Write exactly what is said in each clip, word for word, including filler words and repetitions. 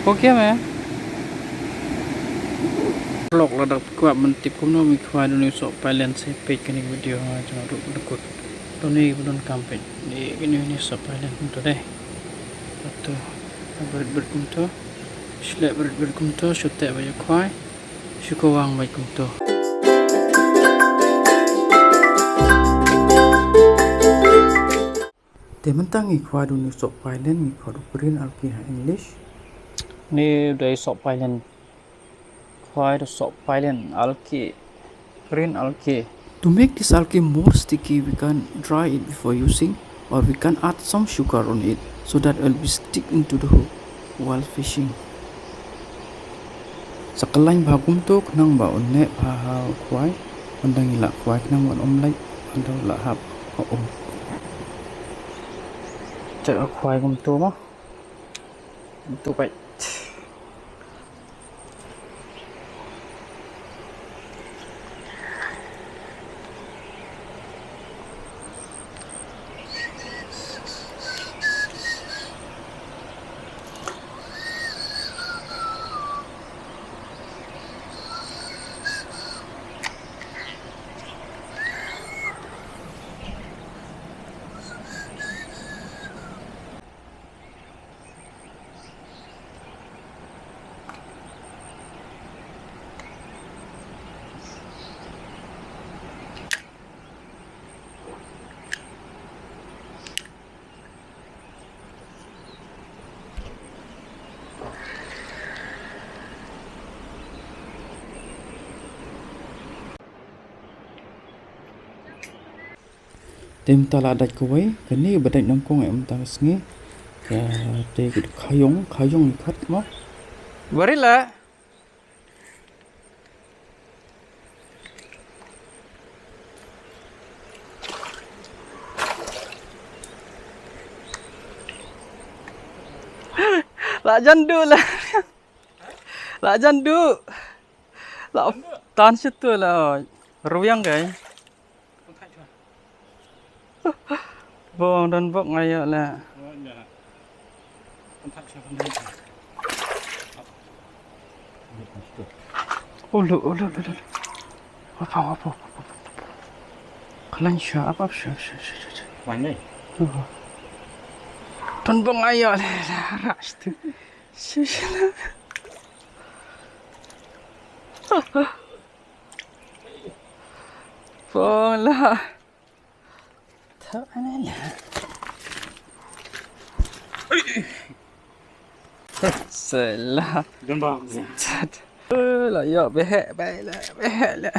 Okay, me. Lok la dak kwah ban tip kumno mi khwai duni soh pailen se peit kane ka video ha jong ruh da kut. Duni ba don kam peit. Ni kane ni soh pailen kumto dei. Kumto. Brit brit kumto. Shlek brit brit kumto. Shu teh ba ïa khwai. Shu kawang ba kumto. Te mynta ngi khwai duni soh pailen, ngi khwai du green algae ha English. Ni dei soh pailen. Khwai du soh pailen algae. Green algae. To make this algae more sticky, we can dry it before using, or we can add some sugar on it so that it will be stick into the hook while fishing. Sa khlaiñ bha kumto khnang ba un neh bha ha u khwai. Ynda ngi la khwai khnang ba un ym lait, ynda u la hap ha um. Te u khwai kumto mo. Kumto peit. Te mynta la dait kawei, kane ba dait nyngkong eh mynta ka sngi. Ka te ka khayong, khayong i khat mo. Bari la. La jan du la. La jan du. La tan situ la. Ruyang kai. Bong don bok ngai ïa la. Ulu, ulu, ulu, ulu. Apa, apa, apa, apa, apa. Klan sha, apa, apa, sha, sha, sha, sha, sha. Mana? Oh. Don bok ngai ïa la, la, ras tu. Sha, sha, la. Bong la. Sela. Jumpa. Sat. La ïa behek, behek la, behek la.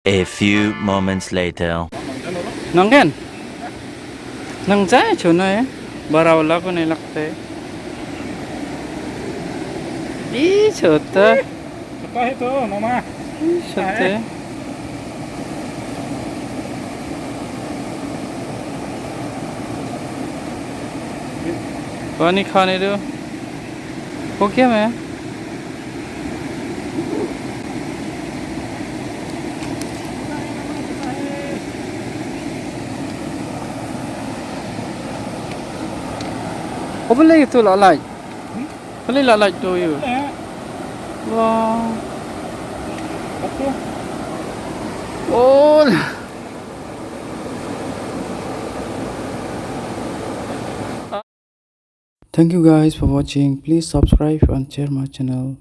A few moments later. Nang ken? Nang jai chuna ya. Barau lagu ni lakte. Ih, chota. Apa itu, Mama? Ih, chota. Pani khane do. Okay, me. Oh, balei tu la light? Hmm? Balei la light tu ïa? Eh. Wah. Apa? Oh. Thank you guys for watching. Please subscribe and share my channel.